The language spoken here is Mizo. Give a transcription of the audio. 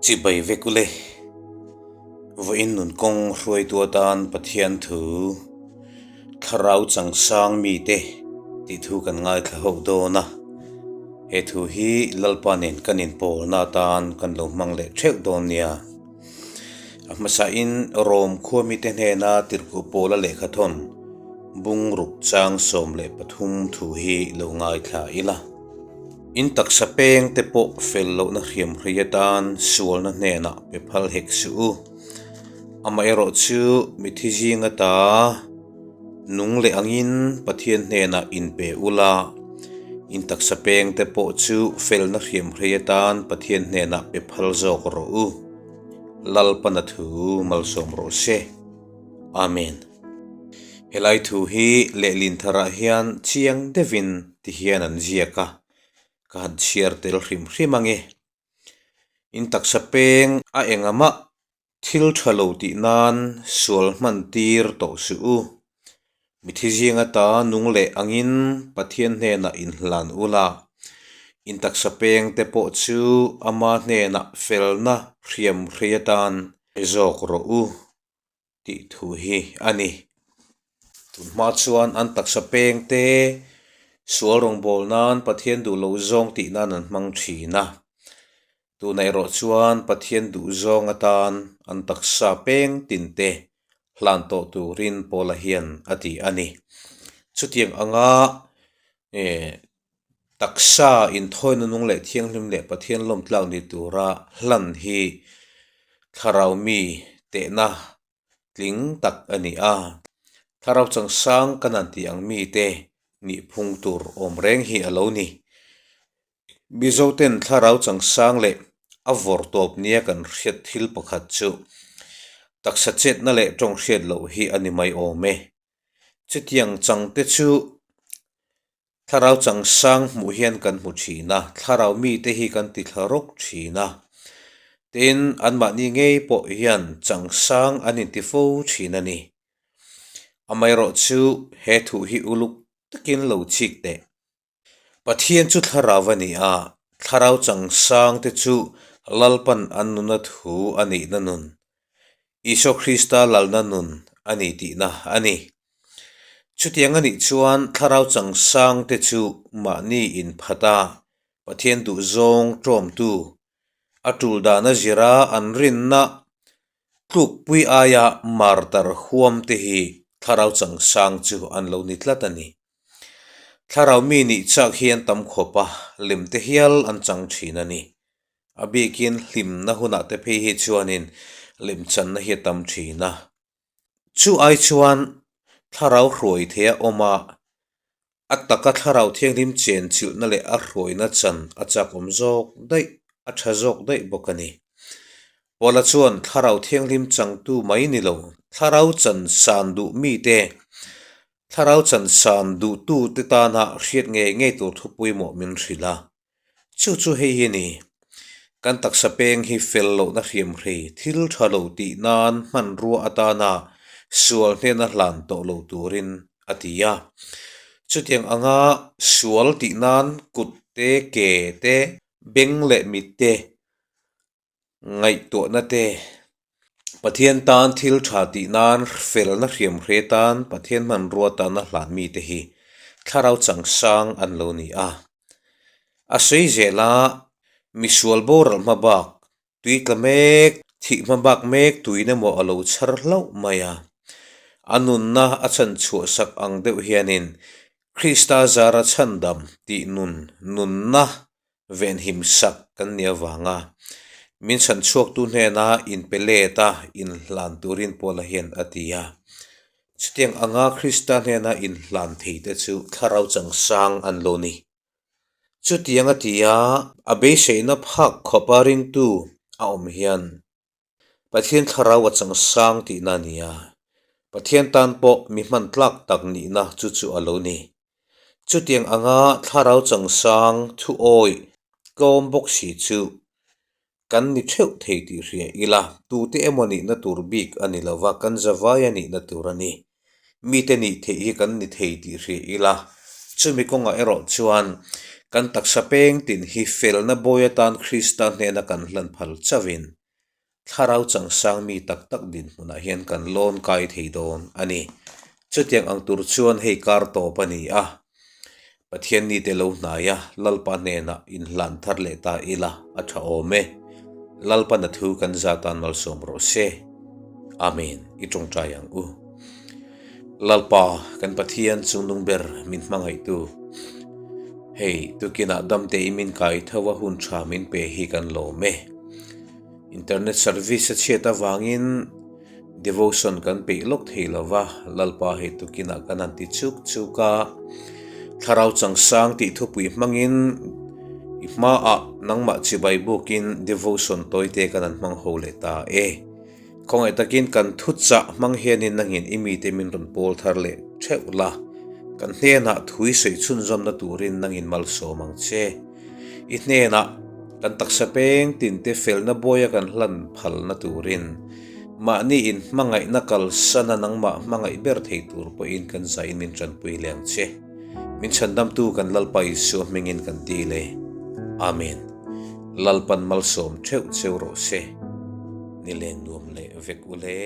Chibai vek ule. Vawiin nun kawng hruaitu atan Pathian thu Thlarau changsang mite tih thu kan ngaithla ho dawn a. He thu hi Lalpa nen kan inpawlna atan kan lo hmang leh theuh dawn nia. A hmasain Rom khua mite hnena tirhkuh pawla lehkhathawn bungruk chang 13 thu hi lo ngaithla ila. In taksa peng te pawh fel lohna hriam hrei atan sualna hnenah pe phal hek suh u. Amaherawh chu mithi zing ata nung leh angin Pathian hnenah inpe ula, in taksa peng te pawh chu felna hriam hrei atan Pathian hnenah pe phal zawk rawh u. Lalpana thu malsawm rawh se. Amen. Helai thu hi lehlin tharah hian chiang deuhin ti hian an ziak a, ka han chhiar tel hrim hrim ange. In taksa peng a engamah thil tha lo tih nan sual hman tir tawh suh u. Mithi zing ata nung leh angin Pathian hnenah inhlan ula, in taksa peng te pawh chu ama hnenah felna hriam hrei atan pe zawk rawh u tih thu hi a ni. Tun hma chuan an taksa peng te sual rawngbâwl nan Pathian duh lo zawng tih nan an hmang thin a. Tunah erawh chuan Pathian duh zawng atan an taksa peng tin te hlan tawh turin Paula hian a ti a ni. Chutiang anga taksa inthawina nung leh thianghlim leh Pathian lawmtlak ni tura hlan hi thlarau mi tehna tling tak a ni a. Thlarau changsang kan han tih ang mite nihphung tur awm reng hi a lo ni. Mizoten thlarau changsang leh a vawr tawp nia kan hriat thil pakhat chu taksa chetna leh tawng hriat loh hi a ni mai awm e. Chutiang changte chu thlarau changsang hmuh hian kan hmu thin a, thlarau mite hi kan ti thla rawk thin a. Tin, anmahni ngei pawh hian changsang an inti fo thin a ni. Amaherawhchu he thu hi uluk takin lo chik teh. Pathian chu thlarau a ni a, thlarau changsang te chu Lalpan an nuna thu a nihna nun, Isua Krista lalna nun a ni tihna a ni. Chutiang a nih chuan thlarau changsang te chu mahni inphat a, Pathian duhzawng ṭawmtu, a ṭul dana zira an rinna tlukpui aia martar huam te hi thlarau changsang chu an lo ni tlat a ni. Thlarau mi nih chak hi an tam khawp a, lem te hial an chang thin a ni. A bikin hlimna hunah te phei hi chuanin lemchanna hi a tam thin a. Chu ai chuan thlarau hruai theia awm a, a taka thlarau thianghlim chen chilhna leh a hruaina chan a chak awm zawk daih, a tha zawk daih bawk a ni. Paula chuan thlarau thianghlim changtu mai ni lo, thlarau chan san duh mite Thlarau chansan duhtute tana hriat ngei ngei tur thu pawimawh min hrilh a. Chu chu hei hi a ni, Kan taksa peng hi fel lohna hriamhrei thil tha lo tih nan hmanrua atana sual hnena hlan tawh lo turin a ti a. Chutiang anga sual tih nan kut te, ke te, beng leh mit te, Ngaihtuahna te, Pathian tan thil tha tih nan felna hriamhre tan Pathian hmanrua tana hlan mite hi thlarau changsang an lo ni a. A sawi zela misual boral hma bak, tui tla mek, thih hma bak mek tuin emaw a lo chhar hlauh mai a. A nunna a chhan chhuah sak ang deuh hianin Krista zara chhandam tih nun nunna venhim sak kan nih avanga min chhan chhuaktu hnena inpe let a inhlan turin Paula hian a ti a. Chutiang anga Krista hnena inhlan thei te chu thlarau changsang an lo ni. Chutiang a ti a, a beiseina phak khawpa ringtu a awm hian Pathian thlarau a changsang tihna a ni a, Pathian tan pawh mi hman tlak tak nihna chu chu a lo ni. Chutiang anga thlarau changsang thu awih tlawm bawk si chu kan ni theuh thei tih hria ila, tute emaw nihna tur bik a ni lova, kan zavai a nihna tur a ni. Mite nih theih hi kan ni thei tih hria ila, chumi kawngah erawh chuan Kan taksa peng tin hi felna bawi atan Krista hnena kan hlan phal chauhin Thlarau changsang mi tak tak dinhmunah hian kan lawn kai thei dawn a ni. Chutiang ang tur chuan hei kar tawp a ni a, Pathian nite lo hnai a, Lalpa hnenah inhlan thar leh ta ila a tha awm e. Lalpan a thu kan za tan malsawm rawh se. Amen. I tawngtai ang u. Lalpa, kan Pathian chungnung ber min hmangaihtu, hei tukinah damte i min kai tho a hun tha min pe hi kan lawm e. Internet service a chhiat avangin devotion kan peih lawk thei lo va, Lalpa hei tukinah kan han ti chuk chuk a, Thlarau changsang tih thupui hmangin i hmaah nangmah chibai bukin devotion tawite kan han hmang ho leh ta e. Khawngaih takin kan thuchah hmang hianin nangin i mite min rawn pawl thar leh theuh la, kan hnenah thui sawi chhunzawmna turin nangin malsawm ang che. I hnenah kan taksa peng tinte felna buaia kan hlan phalna turin mahni in hmangaihna kalsana nangmah hmangaih ber thei tur pawhin kan zaiin min tanpui leh ang che. Min chhandamtu kan Lalpa Isua hmingin kan dil e. Amen. Lalpan malsawm theuh cheu rawh se. Ni len nuam leh vek u le.